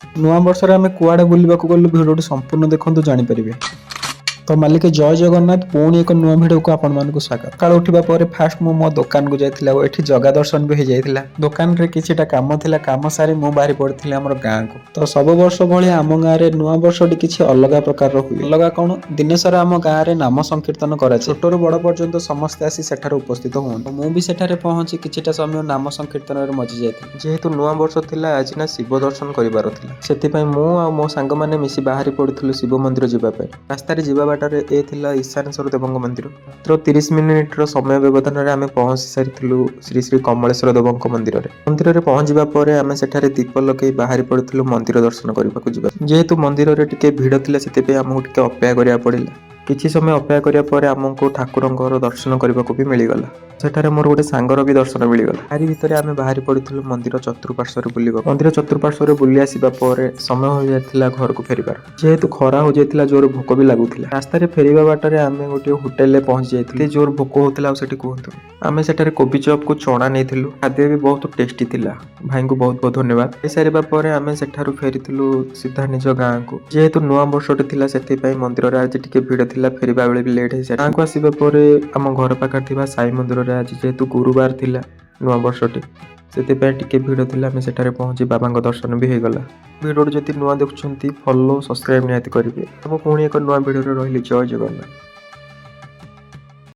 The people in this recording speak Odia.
ନୂଆ ବର୍ଷରେ ଆମେ କୁଆଡ଼େ ବୁଲିବାକୁ ଗଲୁ, ଭିଡ଼ିଓଟି ସମ୍ପୂର୍ଣ୍ଣ ଦେଖନ୍ତୁ, ଜାଣିପାରିବେ। ତ ମାଲିକ, ଜୟ ଜଗନ୍ନାଥ। ପୁଣି ଏକ ନୂଆ ଭିଡ଼ିଓକୁ ଆପଣମାନଙ୍କୁ ସ୍ୱାଗତ। ସକାଳୁ ଉଠିବା ପରେ ଫାଷ୍ଟ ମୁଁ ମୋ ଦୋକାନକୁ ଯାଇଥିଲି ଆଉ ଏଠି ଜଗା ଦର୍ଶନ ବି ହେଇଯାଇଥିଲା। ଦୋକାନରେ କିଛିଟା କାମ ଥିଲା। କାମ ସାରି ମୁଁ ବାହାରି ପଡ଼ିଥିଲି ଆମର ଗାଁକୁ। ତ ସବୁ ବର୍ଷ ଭଳି ଆମ ଗାଁରେ ନୂଆ ବର୍ଷଟି କିଛି ଅଲଗା ପ୍ରକାରର ହୁଏ। ଅଲଗା କ'ଣ, ଦିନସାରା ଆମ ଗାଁରେ ନାମ ସଂକୀର୍ତ୍ତନ କରାଯାଏ। ଛୋଟରୁ ବଡ଼ ପର୍ଯ୍ୟନ୍ତ ସମସ୍ତେ ଆସି ସେଠାରେ ଉପସ୍ଥିତ ହୁଅନ୍ତି। ମୁଁ ବି ସେଠାରେ ପହଞ୍ଚି କିଛିଟା ସମୟ ନାମ ସଂକୀର୍ତ୍ତନରେ ମଜି ଯାଇଥିଲି। ଯେହେତୁ ନୂଆ ବର୍ଷ ଥିଲା ଆଜି ନା, ଶିବ ଦର୍ଶନ କରିବାର ଥିଲା, ସେଥିପାଇଁ ମୁଁ ଆଉ ମୋ ସାଙ୍ଗମାନେ ମିଶି ବାହାରି ପଡ଼ିଥିଲୁ ଶିବ ମନ୍ଦିର ଯିବା ପାଇଁ। ରାସ୍ତାରେ ଯିବା ବାଟରେ ଏ ଥିଲା ଈଶାନେଶ୍ୱର ଦେବଙ୍କ ମନ୍ଦିର। ମାତ୍ର 30 ମିନିଟର ସମୟ ବ୍ୟବଧାନରେ ଆମେ ପହଞ୍ଚି ସାରିଥିଲୁ ଶ୍ରୀ ଶ୍ରୀ କମଳେଶ୍ୱର ଦେବଙ୍କ ମନ୍ଦିରରେ। ମନ୍ଦିରରେ ପହଞ୍ଚିବା ପରେ ଆମେ ସେଠାରେ ଦୀପ ଲଗେଇ ବାହାରି ପଡ଼ିଥିଲୁ ମନ୍ଦିର ଦର୍ଶନ କରିବାକୁ ଯିବା। ଯେହେତୁ ମନ୍ଦିରରେ ଟିକେ ଭିଡ଼ ଥିଲା, ସେଥିପାଇଁ ଆମକୁ ଟିକେ ଅପେକ୍ଷା କରିବାକୁ ପଡ଼ିଲା। କିଛି ସମୟ ଅପେକ୍ଷା କରିବା ପରେ ଆମକୁ ଠାକୁରଙ୍କର ଦର୍ଶନ କରିବାକୁ ବି ମିଳିଗଲା। ସେଠାରେ ମୋର ଗୋଟେ ସାଙ୍ଗର ବି ଦର୍ଶନ ମିଳିଗଲା। ତାରି ଭିତରେ ଆମେ ବାହାରି ପଡ଼ିଥିଲୁ ମନ୍ଦିର ଚତୁଃପାର୍ଶ୍ୱରେ ବୁଲିବାକୁ। ମନ୍ଦିର ଚତୁଃପାର୍ଶ୍ୱରେ ବୁଲି ଆସିବା ପରେ ସମୟ ହୋଇଯାଇଥିଲା ଘରକୁ ଫେରିବାର। ଯେହେତୁ ଖରା ହୋଇଯାଇଥିଲା, ଜୋର ଭୋକ ବି ଲାଗୁଥିଲା। ରାସ୍ତାରେ ଫେରିବା ବାଟରେ ଆମେ ଗୋଟିଏ ହୋଟେଲରେ ପହଞ୍ଚି ଯାଇଥିଲୁ। ଏତେ ଜୋର ଭୋକ ହଉଥିଲା ଆଉ ସେଠି କୁହନ୍ତୁ। ଆମେ ସେଠାରେ କୋବି ଚପକୁ ଚଣା ନେଇଥିଲୁ। ଖାଦ୍ୟ ବି ବହୁତ ଟେଷ୍ଟି ଥିଲା। ଭାଇଙ୍କୁ ବହୁତ ବହୁତ ଧନ୍ୟବାଦ। ଖାଇସାରିବା ପରେ ଆମେ ସେଠାରୁ ଫେରିଥିଲୁ ସିଧା ନିଜ ଗାଁକୁ। ଯେହେତୁ ନୂଆ ବର୍ଷଟି ଥିଲା, ସେଥିପାଇଁ ମନ୍ଦିରରେ ଆଜି ଟିକେ ଭିଡ଼ ଥିଲା। ଫେରିବା ବେଳେ ବି ଲେଟ୍ ହେଇସାରି ଗାଁକୁ ଆସିବା ପରେ ଆମ ଘର ପାଖରେ ଥିବା ସାଇ ମନ୍ଦିରରେ ଆଜି ଯେହେତୁ ଗୁରୁବାର ଥିଲା ନୂଆ ବର୍ଷଟି, ସେଥିପାଇଁ ଟିକେ ଭିଡ଼ ଥିଲା। ଆମେ ସେଠାରେ ପହଞ୍ଚି ବାବାଙ୍କ ଦର୍ଶନ ବି ହେଇଗଲା। ଭିଡ଼ିଓଟି ଯଦି ନୂଆ ଦେଖୁଛନ୍ତି, ଫଲୋ, ସବସ୍କ୍ରାଇବ୍ ନିହାତି କରିବେ। ମୁଁ ପୁଣି ଏକ ନୂଆ ଭିଡ଼ିଓରେ ରହିଲି। ଜୟ ଜଗନ୍ନାଥ।